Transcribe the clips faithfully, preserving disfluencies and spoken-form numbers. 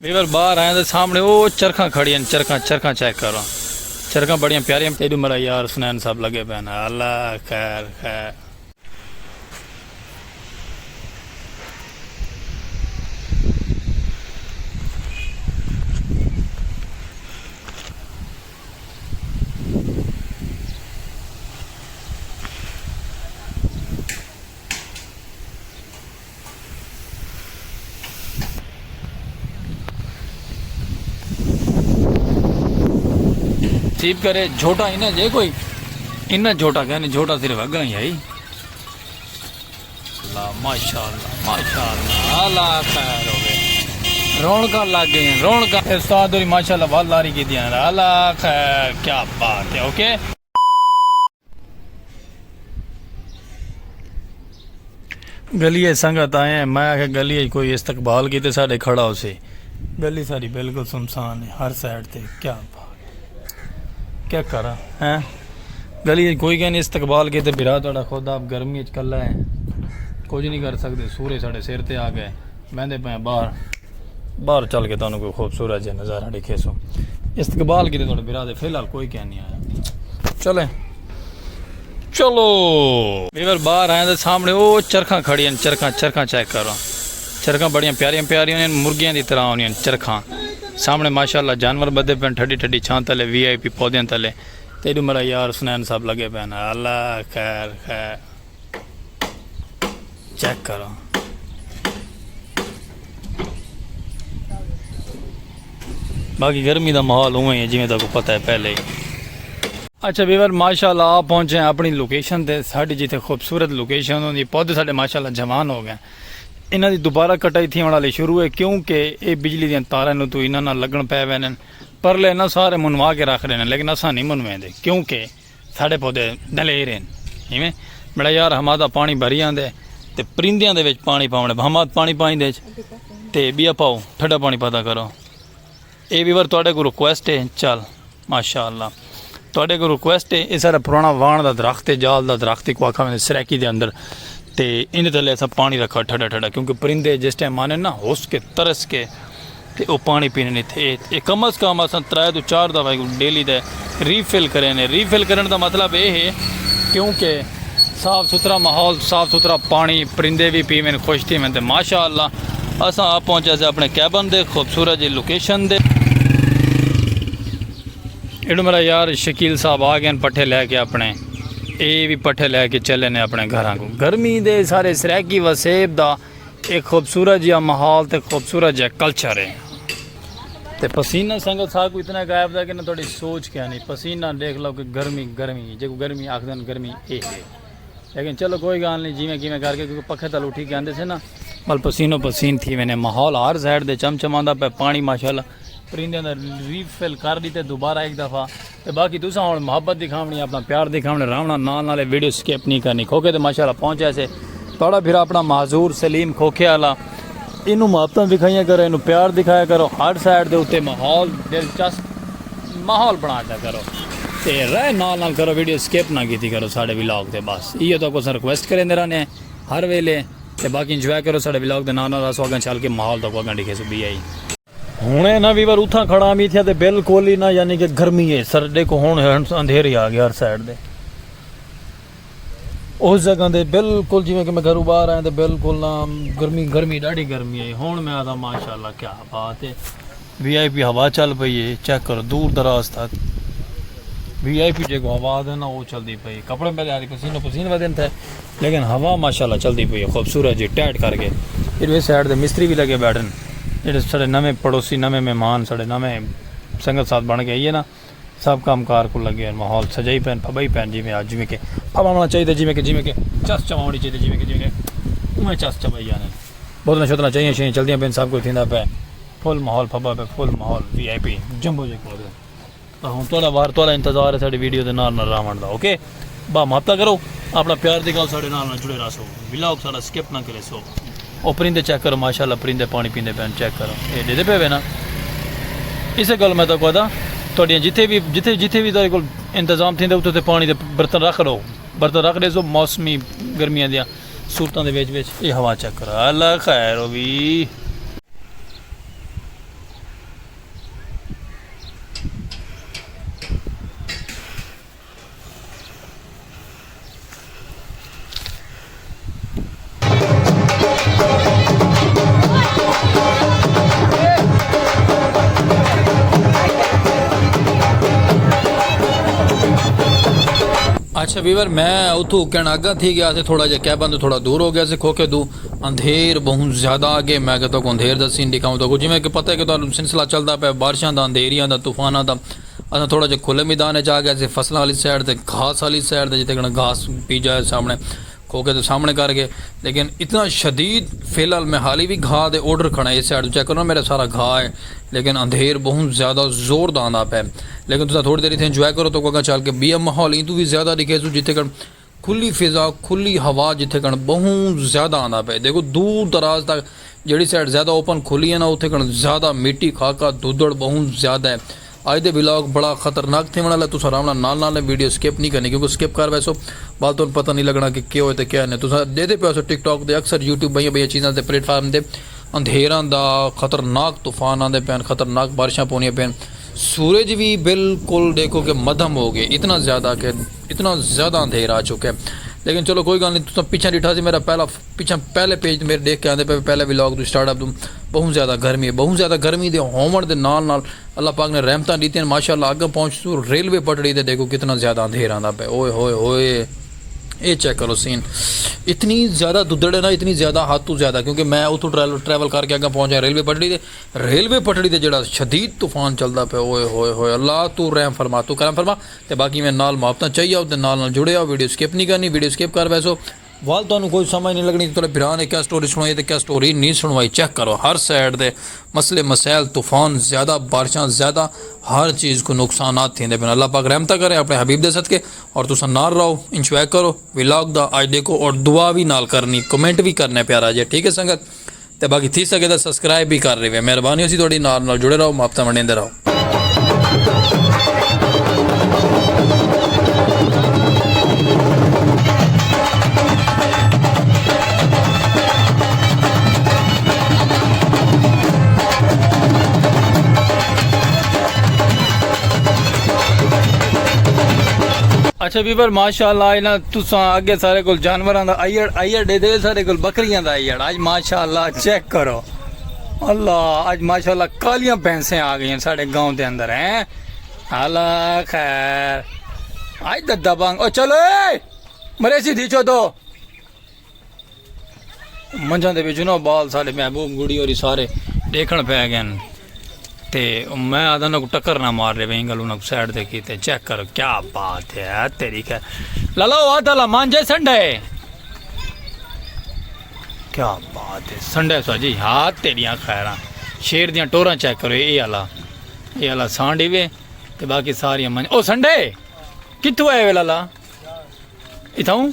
ویور باہر آئے تے سامنے او چرخاں کھڑی ہیں، چرخاں، چرخاں چیک کرو۔ چرخاں بڑیاں پیاریاں۔ ایڈو میرا یار حسنین صاحب لگے پے ہیں۔ اللہ خیر خیر۔ سیب کرے جھوٹا انہاں جے کوئی، انہاں جھوٹا کہنے، جھوٹا صرف اگاں ہی آئی۔ اللہ، ماشاءاللہ، ماشاءاللہ، اللہ خیر ہوے۔ رونقاں لگ گئیں، رونقاں۔ استاد ہوری ماشاءاللہ ول لاری کی دیاں۔ اللہ خیر، کیا بات ہے، اوکے۔ گلی اچ سنگت آئے ہیں، میں آکھیا گلی اچ کوئی استقبال کیتے ساڈے کھڑا ہوسی۔ گلی ساری بالکل سنسان ہے ہر سائیڈ تے۔ کیا بات، کیا کراں ہیں؟ گلی اچ کوئی کہیں استقبال کیتے، بھرا تہاڈا خود آپ گرمی اچ کلا ہے، کچھ نہیں کر سکدے۔ سورج ساڈے سر تے آ گئے، بیندے پئے باہر۔ باہر چل کے تانوں کوئی خوبصورت جہا نظارہ ڈکھیسوں۔ استقبال کیتے تہاڈے بھرا دے فی الحال کوئی کہیں نہیں آیا۔ چلیں، چلو۔ ویور باہر آئے تے سامنے او چرخاں کھڑی ہیں، چرخاں، چرخاں چیک کرو۔ چرخاں بڑیاں پیاریاں پیاریاں ہوندیاں، مرغیاں دی طرح ہوندیاں چرخاں۔ سامنے ماشاءاللہ جانور بدے پن، ٹھڈی ٹھڈی چھاں تلے، وی آئی پی پودیاں تلے۔ تے ایڈو میرا یار حسنین صاحب لگے پے ہیں۔ اللہ خیر خیر۔ چیک کرو۔ باقی گرمی دا ماحول اونویں ہے جویں تہاکوں پتہ ہے پہلے ہی۔ اچھا ویور، ماشاءاللہ آپ پہنچے ہیں اپنی لوکیشن تے۔ ساڈی جتھے خوبصورت لوکیشن ہوندی، پودے ساڈے ماشاءاللہ جوان ہو گئے۔ انہاں دی دوبارہ کٹائی تھیوݨ والی شروع ہے، کیونکہ اے بجلی دیاں تاراں نوں تو انہاں نال لگݨ پئے ویندن۔ پرلے انہاں سارے منوا کے رکھ ݙیندن، لیکن اساں نہیں منویندے، کیونکہ ساڈے پودے دلیر ہن۔ ایویں میرا یار ہوا دا پانی بھری آندے تے پرندیاں دے وچ پانی پاوݨے، ہوا پانی پائیندے تے ٻیا پاؤ، ٹھڈا پانی پاتا کرو۔ اے ویور تہاڈے کوں ریکویسٹ ہے، چل ماشاءاللہ۔ تہاڈے کوں ریکویسٹ ہے، اے سارا پرانا واݨ دا درخت ہے، جال دا درخت ہے، کوں آکھا ویندے سرائیکی دے اندر۔ تے ایندے تلے اساں پانی رکھا ٹھڈا ٹھڈا، کیونکہ پرندے جس ٹائم آندن نا، ہس کے ترس کے تے او پانی پیندن اتھے۔ اے کم از کم اساں ترے توں چار دفعہ ڈیلی دے ریفل کرینے۔ ریفل کرݨ دا مطلب اے ہے کیونکہ صاف ستھرا ماحول، صاف ستھرا پانی، پرندے وی پیون، خوش تھیون۔ تے ماشاءاللہ اساں آپ پہنچے سے اپݨے کیبن دے خوبصورت جی لوکیشن دے۔ ایڈو میرا یار شکیل صاحب آ گئے ہن پٹھے لے کے اپݨے، اے وی پٹھے لے کے چلے نے اپݨے گھراں کوں۔ گرمی دے سارے سرائیکی وسیب دا ایک خوبصورت جہا ماحول تے خوبصورت جہا کلچر ہے۔ تے پسینہ سنگت ساکوں اتنا غائب دا کہ نہ تہاڈی سوچ کیا نہیں۔ پسینہ ݙیکھ لو کہ گرمی، گرمی، جیکوں گرمی آکھدن، گرمی اے ہے۔ لیکن چلو کوئی ڳالھ نہیں، جیویں کیویں کر کے، کیونکہ پکھے تلوں اٹھی کے آندے سے نا، ول پسینو پسین تھی وینے۔ ماحول ہر سائیڈ دے چم چماندا پئے، پانی ماشاءاللہ پرندیاں دا ریفل کر ݙتے دوبارہ ہک دفعہ۔ تے باقی تساں ہݨ محبت دکھاوݨی، اپݨا پیار دکھاوݨے، راوݨا نال نال ویڈیو سکپ نہیں کرنی۔ کھوکھے تے ماشاءاللہ پہنچ آئے سے تہاݙا بھرا اپݨا معذور سلیم کھوکھے والا۔ اینوں محبتاں دکھائیاں کرو، اینوں پیار دکھایا کرو، ہر سائیڈ دے اتے ماحول دلچسپ ماحول بݨا ݙتا کرو۔ تے رہ نال نال کرو، ویڈیو سکپ نہ کیتی کرو ساݙے ولاگ تے۔ بس ایہو تہاکوں اساں ریکویسٹ کریندے رہنے ہیں ہر ویلے۔ تے باقی انجوائے کرو ساݙے ولاگ دے نال نال، اساں اڳاں چل کے ماحول تہاکوں اڳاں ݙکھیسوں ٻیا ہی۔ ہݨ ہے نا ویور، اتھاں کھڑا ہم اتھاں تے بالکل ہی نہ، یعنی کہ گرمی ہے سر، ݙیکھو ہݨ اندھیرا آ گیا ہر سائیڈ دے۔ اس جگہ دے بالکل جیویں کہ میں گھروں باہر آیا تے بالکل نہ گرمی، گرمی، ݙاڈھی گرمی آئی۔ ہݨ میں آہدا ماشاءاللہ کیا بات ہے، وی آئی پی ہوا چل پئی ہے، چیک کرو دور دراز تک وی آئی پی جیکوں ہوا آہدن نا، او چلدی پئی ہے۔ کپڑے میرے ہاری پسینو پسین ودن تھے، لیکن ہوا ماشاءاللہ چلدی پئی ہے خوبصورت جی، ٹائٹ کر کے۔ ایڈو اس سائیڈ دے مستری وی لگے ٻیٹھن، جیڑھے ساݙے نویں پڑوسی، نویں مہمان، ساݙے نویں سنگت ساتھ بݨ کے آئیے نا، سب کم کار کوں لگے ہن، ماحول سجائی پئن، پھٻائی پئن، جیویں اڄ، جیویں کہ پھٻاوݨا چاہیدا، جیویں کہ، جیویں کہ چس چواوݨی چاہیدی، جیویں کہ، جیویں کہ اونویں چس چوائی آندن۔ بوتلاں شوتلاں چاہیاں شیاں چلدیاں پئن، سب کجھ تھیندا پئے۔ فل ماحول پھٻا پئے، فل ماحول وی آئی پی جمبو جیکوں آہدن۔ تاں ہݨ تہاݙا وار، تہاݙا انتظار ہے ساݙی ویڈیو دے نال نال راوݨ دا، اوکے؟ با محبتاں کرو، اپݨا پیار دکھاؤ، ساݙے نال نال جڑے رہسو، ولاگ ساݙا سکپ نہ کریسو۔ او پرندے چیک کرو، ماشاءاللہ پرندے پاݨی پیندے پئن، چیک کرو، اے ݙیہدے پئے وے نا۔ اسے ڳالھ میں تہاکوں آہدا، تہاݙیاں جتھے وی، جتھے، جتھے وی تہاݙے کول انتظام تھیندے، اتھے تے پاݨی دے برتن رکھ ݙو، برتن رکھ ݙیسو، موسمی گرمیاں دیاں صورتاں دے وچ وچ اے ہوا چیک کرو، اللہ خیر ہووی۔ ویور، میں اتھوں کہنا اگاں تھی گیا تے تھوڑا جہا کیبن تو تھوڑا دور ہو گیا سے کھوکھے دو۔ اندھیر بہت زیادہ آ گئے۔ میں کہ تہاکوں اندھیر دا سین ݙکھاؤں تہاکوں، جویں کہ پتہ ہے کہ تہاکوں سلسلہ چلدا پیا بارشاں دا، اندھیریاں دا، طوفاناں دا۔ اساں تھوڑا جہا کھلے میدان وچ آ گئے سے، فصلاں والی سائیڈ تے، گھاس والی سائیڈ تے، جتھے کن گھاس بیجا ہے سامنے، کھوکھے تو سامنے کر کے۔ لیکن اتنا شدید، فی الحال میں حالی بھی گھا دے اوڈر کھڑا ہے، اس سائیڈ تو چیک کرو نا، میرا سارا گھا ہے، لیکن اندھیر بہت زیادہ زور دا آندا پے۔ لیکن تساں تھوڑی دیر اتھے انجوائے کرو، تہاکوں اگاں چل کے بیا ماحول ایں تو بھی زیادہ ݙکھیسوں، جتھے کن کھلی فضا، کھلی ہوا، جتھے کن بہت زیادہ آندا پے۔ دیکھو، دور دراز تک جیڑھی سائیڈ زیادہ اوپن کھلی ہے نا، اتھے کن زیادہ مٹی، خاکا، دھدڑ بہت زیادہ ہے۔ اڄ دے ولاگ بڑا خطرناک تھیوݨ والا ہے، تساں آرام نال نال نال ویڈیو سکپ نہیں کرنی، کیونکہ سکپ کر ویسو، بعد تہاکوں پتہ نہیں لڳݨا کہ کیا ہوئے تے کیا نہیں۔ تساں ݙیہدے پئے ہوسو ٹک ٹاک تے اکثر یوٹیوب بئیاں بئیاں چیزاں تے پلیٹ فارم تے اندھیراں دا، خطرناک طوفان آندے پئے ہن، خطرناک بارشاں پوندیاں پئے ہن۔ سورج وی بالکل ݙیکھو کہ مدھم ہو گئے، اتنا زیادہ کہ اتنا زیادہ اندھیر آ چکے۔ لیکن چلو کوئی گالھ نہیں، تساں پچھاں ݙٹھا سی میرا پہلا، پچھاں پہلے پیج تے میرے ݙیکھ کے آندے پئے، پہلے ولاگ توں سٹارٹ اپ توں، بہت زیادہ گرمی ہے، بہت زیادہ گرمی دے ہووݨ دے نال نال اللہ پاک نے رحمتاں ݙتیاں ہن، ماشاءاللہ۔ اگاں پہنچسوں ریلوے پٹڑی تے، ݙیکھو کتنا زیادہ اندھیر آندا پئے، اوئے ہوئے ہوئے، اے چیک کرو سین، اتنی زیادہ دھدڑ ہے نا، اتنی زیادہ، حد توں زیادہ، کیونکہ میں اتھوں ٹریول، ٹریول کر کے اگاں پہنچا ریلوے پٹڑی تے، ریلوے پٹڑی تے جیڑھا شدید طوفان چلدا پئے، اوئے ہوئے ہوئے، اللہ توں رحم فرما، توں کرم فرما۔ تے باقی میں نال محبتاں چاہیے، تے نال نال جڑے آؤ، ویڈیو سکپ نہیں کرنی، ویڈیو سکپ کر ویسو، ول تہاکوں کوئی سمجھ نہیں لڳݨی کہ تہاݙے بھرا نے کیا سٹوری سݨائی تے کیا سٹوری نہیں سݨوائی۔ چیک کرو، ہر سائیڈ تے مسئلے مسائل، طوفان زیادہ، بارشاں زیادہ، ہر چیز کوں نقصانات تھیندے پئے ہن۔ اللہ پاک رحمتاں کرے اپݨے حبیب دے صدقے، اور تساں نال رہو، انجوائے کرو ولاگ دا۔ اڄ ݙیکھو، اور دعا وی نال کرنی، کمنٹ وی کرݨے پیارا جے، ٹھیک ہے سنگت؟ تے باقی تھی سڳے تاں سبسکرائب وی کر ݙیوے، مہربانی ہوسی تہاݙی، نال نال جڑے رہو، محبتاں ونڈیندے رہو۔ اچھا ویور، ماشاءاللہ، انہاں تساں اڳے ساݙے کول جانوراں دا آئیڑ، آئیڑ ݙیہدے، ساݙے کول ٻکریاں دا آئیڑ۔ اڄ ماشاءاللہ چیک کرو، اللہ، اڄ ماشاءاللہ کالیاں بھینسیں آ ڳئیاں ساݙے گاؤں دے اندر، ہیں؟ اللہ خیر، اڄ دا دبنگ، او چلو اے، مریسی دھی چودو۔ منجھاں دے وچ نہ ٻال ساݙے محبوب گڑی ہوری سارے ݙیکھݨ پئے ڳئے ہن۔ تے میں آہدا انہاں کوں ٹکر نہ مار ݙیوے، اینگل انہاں کوں سائیڈ تے کیتے، چیک کرو، کیا بات ہے تیݙی خیر۔ لالا، او آہدا لا مانجھے سنڈے۔ کیا بات ہے، سنڈے سو جی، ہا تیݙیاں خیراں۔ شیر دیاں ٹوراں چیک کرو، اے آلا، اے آلا سانڈی وے، تے باقی ساریاں منجھ-، او سنڈے، کتھوں آئے وے لالا؟ اتھاؤں؟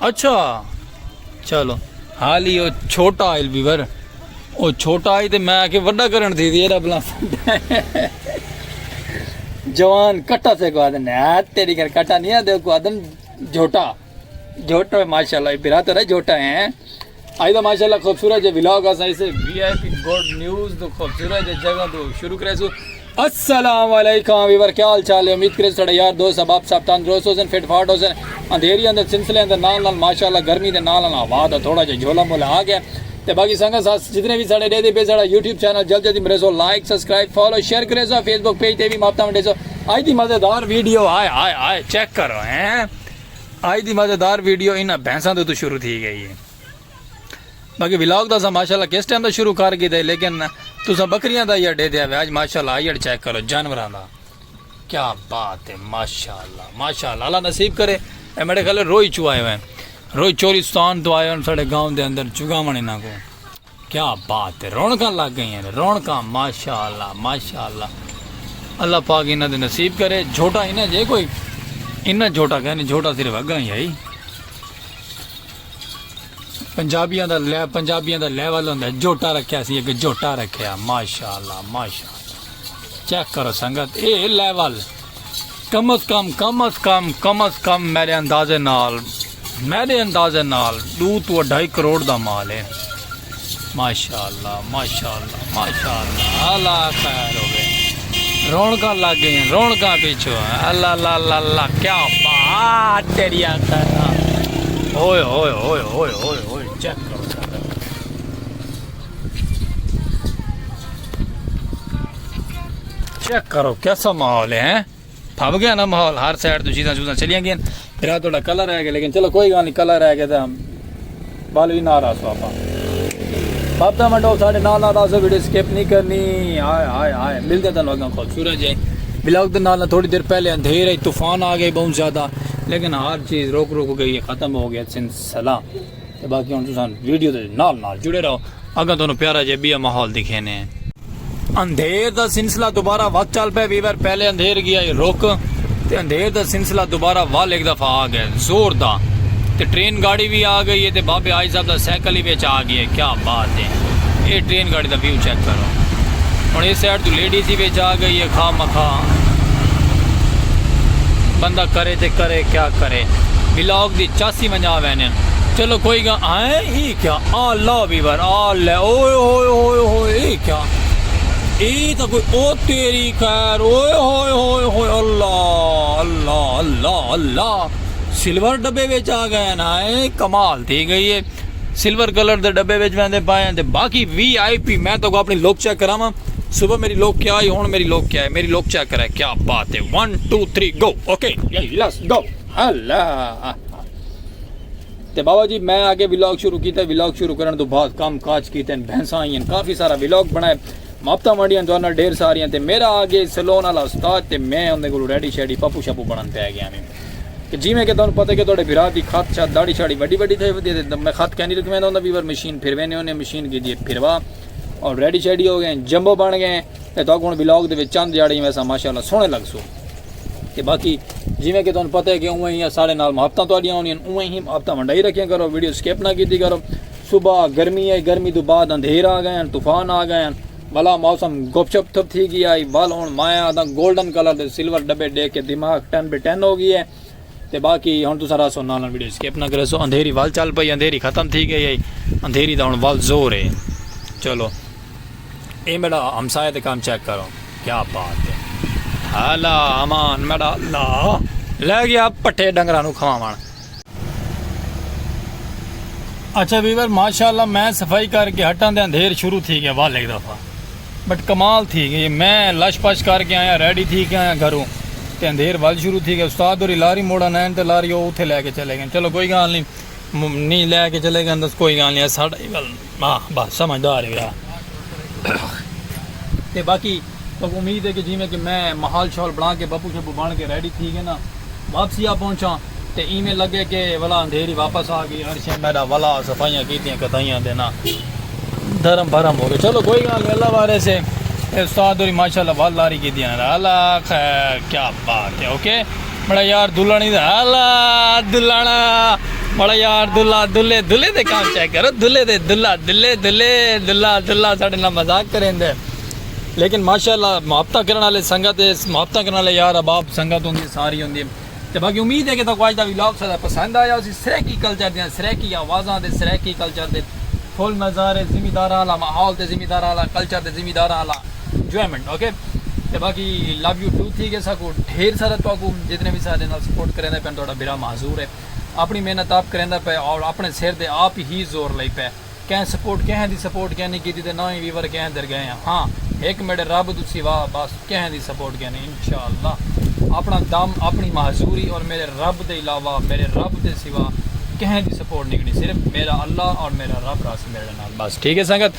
اچھا، چلو، حالی او چھوٹا آئل ویور، او چھوٹا آئی تے میں آکھے وݙا کرݨ تھی تے ایݙا بلا جوان کٹا سے کو آدن، ہاں، تیݙی کر کٹا نہیں آدے، کو آدن جھوٹا، جھوٹا ہے، ماشاءاللہ، بھرا تو رہے جھوٹا ہے۔ اڄ دا ماشاءاللہ خوبصورت جے ولاگ اساں اسے وی آئی پی گڈ نیوز توں خوبصورت جے جگہ توں شروع کریسوں۔ السلام علیکم ویور، کیا حال چال ہے؟ امید کریسوں ساݙے یار دوست احباب سب تندرست ہوسن، فٹ فاٹ ہوسن۔ اندھیریاں دے سلسلے دے نال نال ماشاءاللہ گرمی دے نال نال ہوا دا تھوڑا جے جھولا مولا آ ڳیا۔ تے باقی سنگت ساتھ جتنے وی ساݙے ݙیہدے پئے، ساݙا یوٹیوب چینل جلد جلدی مریسو، لائک، سبسکرائب، فالو، شیئر کریسو، فیس بک پیج تے وی محبتاں ونڈیسو۔ اڄ دی مزیدار ویڈیو، ہائے ہائے ہائے، چیک کرو ہیں۔ اڄ دی مزیدار ویڈیو انہاں بھینساں دے اتوں شروع تھی ڳئی ہے۔ باقی ولاگ تاں اساں ماشاءاللہ کس ٹائم دا شروع کر گھدے، لیکن تساں ٻکریاں دا ایݨ ݙیہدے آوے۔ اڄ ماشاءاللہ ایݨ چیک کرو جانوراں دا۔ کیا بات ہے، ماشاءاللہ، ماشاءاللہ، اللہ نصیب کرے۔ اے میݙے خیال روہی چوں آئے ہوئے ہیں، روہی چولستان توں آئے ہوئے ہیں، ساݙے گاؤں دے اندر چگاوݨ انہاں کوں۔ کیا بات ہے، رونقاں لڳ ڳئیاں نے، رونقاں، ماشاءاللہ، ماشاءاللہ۔ اللہ پاک انہاں دے نصیب کرے۔ جھوٹا انہاں جے کوئی، انہاں جھوٹا کائنی، جھوٹا صرف اڳاں ہی ہے۔ پنجابیاں دا لے-، پنجابیاں دا لیول ہوندا ہے، جھوٹا رکھیا سی، اڳے جھوٹا رکھیا، ماشاءاللہ، ماشاءاللہ۔ چیک کرو سنگت، اے لیول کم از کم، کم از کم، کم از کم میݙے اندازے نال، میݙے اندازے نال ݙو توں اڈھائی کروڑ دا مال ہے۔ ماشاءاللہ، ماشاءاللہ، ماشاءاللہ، اللہ خیر ہووے۔ رونقاں لڳ ڳئیاں، رونقاں پچھوں۔ اللہ، اللہ، اللہ، اللہ، کیا بات تیݙی آ خیر۔ اوئے، اوئے، اوئے، اوئے، اوئے، اوئے، چیک کرو۔ چیک کرو، کیسا ماحول ہے، ہیں؟ پھب گیا نا ماحول، ہر سائیڈ تو چیزاں چوزاں چلیاں گئین۔ میرا تھوڑا کلر رہ گیا، لیکن چلو کوئی گال نہیں، کلر رہ گیا تاں بال وی نہ راسو آپاں۔ بابتا منڈو ساڈے نال نال راسو، ویڈیو سکپ نہیں کرنی۔ ہائے ہائے ہائے، ملدے تانوں اگاں خوبصورت جے ولاگ دے نال نال۔ تھوڑی دیر پہلے اندھیر ہے، طوفان آ گئے بہت زیادہ، لیکن ہر چیز رک رک گئی ہے، ختم ہو گیا سلسلہ۔ تے باقی ہن تساں ویڈیو دے نال نال جڑے رہو، اگاں تانوں پیارا جے بیا ماحول دکھینے ہیں۔ اندھیر دا سلسلہ دوبارہ ول چل پئے ویور، پہلے اندھیر گیا ہے رک، تے اندھیر دا سلسلہ دوبارہ ول ایک دفعہ آ گئے زور دا۔ تے ٹرین گاڑی وی آ گئی ہے، تے بابے آئی صاحب دا سائیکل ہی وچ آ گیا ہے۔ کیا بات ہے، اے ٹرین گاڑی دا ویو چیک کرو۔ ہن اس سائیڈ تو لیڈیز ہی وچ آ گئی ہے، خواہ مخواہ بندہ کرے تے کرے کیا کرے۔ ولاگ دی چاسی ونجا وینے۔ چلو کوئی گا آئے، ای کیا؟ آ لا ویور، آ لے، اوئے ہوئے ہوئے ہوئے، ای کیا؟ ای تاں کوئی، او تیری خیر، اوئے ہوئے ہوئے ہوئے، اللہ اللہ اللہ اللہ۔ سلور ڈبے وچ آ گئے نا، اے کمال تھی گئی ہے۔ سلور کلر دے ڈبے وچ ویندے پائے ہیں۔ تے باقی وی آئی پی، میں تاں اپنی لک چیک کراواں۔ صبح میری لک کیا آئی، ہن میری لک کیا ہے؟ میری لک چیک کرے، کیا بات ہے۔ ون ٹو تھری گو۔ اوکے، یس گو۔ اللہ۔ تے بابا جی، میں آگے ولاگ شروع کیتا۔ ولاگ شروع کرن تو بعد کم کاج کیتے ہیں، بھینساں آئیں، کافی سارا ولاگ بنائے، محبتاں ونڈیاں تہاڈے نال ڈھیر ساریاں۔ تے میرا آگے سلون والا استاد، تے میں اوندے کولوں ریڈی شیڈی پپو شپو بنن پے گیا میں۔ کہ جیویں کہ تہاڈوں پتہ کہ تہاڈے بھرا دی خط شط داڑھی شاڑھی وڈی وڈی تھئی ودی ہے، تے میں خط کینی لکھویندا ہوندا ویور، مشین پھرویندے ہوندے، مشین کیتی ہے پھروا، اور ریڈی شیڈی ہو گئے، جمبو بن گئے۔ تے تہاکوں ہن ولاگ دے وچ چند جاڑے ویسا ماشاءاللہ سوہنے لگسو۔ تے باقی جیویں کہ تہاڈوں پتہ ہے کہ اونویں ہی ساڈے نال محبتاں تہاڈیاں ہوندیاں، اونویں ہی محبتاں ونڈائی رکھیا کرو، ویڈیو سکپ نہ کیتی کرو۔ صبح گرمی ہے، گرمی توں بعد اندھیر آ گئے ہیں، طوفان آ گئے ہیں، ولا موسم گپ شپ تھپ تھی گیا ہے۔ ول ہن میں آدھاں گولڈن کلر دے سلور ڈبے ڈیکھ کے دماغ ٹن بے ٹن ہو گئی ہے۔ تے باقی ہن تساں رہسو نال نال، ویڈیو سکپ نہ کریسو۔ اندھیری ول چل پئی، اندھیری ختم تھی گئی ہے، اندھیری دا ہن ول زور ہے۔ چلو، اے میڈا ہمسایہ تے کم چیک کرو، کیا بات ہے۔ ہالا امان میڈا اللہ لے گیا پٹھے ڈنگراں نوں کھواون۔ اچھا ویور، ماشاءاللہ میں صفائی کر کے ہٹاں تے اندھیر شروع تھی گیا ول ایک دفعہ، بٹ کمال تھی گئی۔ میں لش پش کر کے آیا، ریڈی تھی کے آیا گھروں، تے اندھیر ول شروع تھی گیا۔ استاد ہوری لاری موڑن آئے تے لاری او اتھے لے کے چلے گئے۔ چلو کوئی گال نہیں، م-، نہیں لے کے چلے گئے، بس کوئی گال نہیں، ساڈا ہی ول، ہاں بس سمجھدار ہے۔ تے باقی تو امید ہے کہ جیویں کہ میں ماحول شاحول بنا کے، بپو شپو بن کے ریڈی تھی گئے نا، واپسی آ پہنچاں تے ایویں لگے کہ ولا اندھیری واپس آ گئی، ہر شے میڈا ولا، صفائیاں کیتیاں کتھائیاں دے نا، دھرم بھرم ہو گئے۔ چلو کوئی گال نہیں، اللہ وارث ہے۔ اے استاد ہوری ماشاءاللہ ول لاری کیتیاں نا، اللہ خیر، کیا بات ہے۔ اوکے، بڑا یار دلہن ہی دا، اللہ دلہنا، بڑا یار دلہا، دلہے، دلہے دے کام چیک کرو، دلہے دے، دلہا، دلہے، دلہے، دلہا، دلہا ساڈے نال مذاق کریندے۔ لیکن ماشاءاللہ محبتاں کرن والے سنگت ہے، محبتاں کرن والے یار احباب سنگت ہوندی ہے، ساری ہوندی ہے۔ تے باقی امید ہے کہ تہاکوں اج دا ولاگ سارا پسند آیا ہوسی۔ سرائیکی کلچر دیاں سرائیکی آوازاں دے، سرائیکی کلچر دے فل نظارے، زمینداراں والا ماحول تے زمینداراں والا کلچر تے زمینداراں والا انجوائمنٹ، اوکے۔ تے باقی لو یو ٹو تھی گئے، ساکوں ڈھیر سارا تہاکوں جتنے وی ساڈے نال سپورٹ کریندے پئے، تہاڈا بھرا معذور ہے۔ اپنی محنت آپ کریندا پئے اور اپنے سر تے آپ ہی زور لئی پئے۔ کہیں سپورٹ، کہیں دی سپورٹ کہیں نہیں کیتی تے نہ ہی ویور کہیں در گئے ہیں۔ ہاں، ہک میڈے رب توں سوا بس کہیں دی سپورٹ کہیں نہیں۔ انشاءاللہ اپنا دم، اپنی معذوری اور میرے رب دے علاوہ، میرے رب دے سوا کہیں دی سپورٹ نہیں کرنی، صرف میرا اللہ اور میرا رب راہسی میرے نال۔ بس ٹھیک ہے سنگت،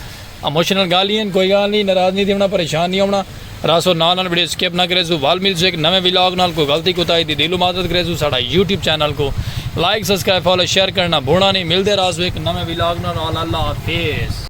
ایموشنل گالھیں ہن، کوئی گال نہیں، ناراض نہیں تھیونا، پریشان نہیں ہونا۔ رہسو نال نال، ویڈیو سکپ نہ کریسو۔ ول ملسوں ہک نویں ولاگ نال، کوئی غلطی کوتاہی دی دلوں معذرت کریسو۔ ساڈا یوٹیوب چینل کوں لائک، سبسکرائب، فالو، شیئر کرنا بھولنا نہیں۔ ملدے رہسو ہک نویں ولاگ نال، اللہ حافظ۔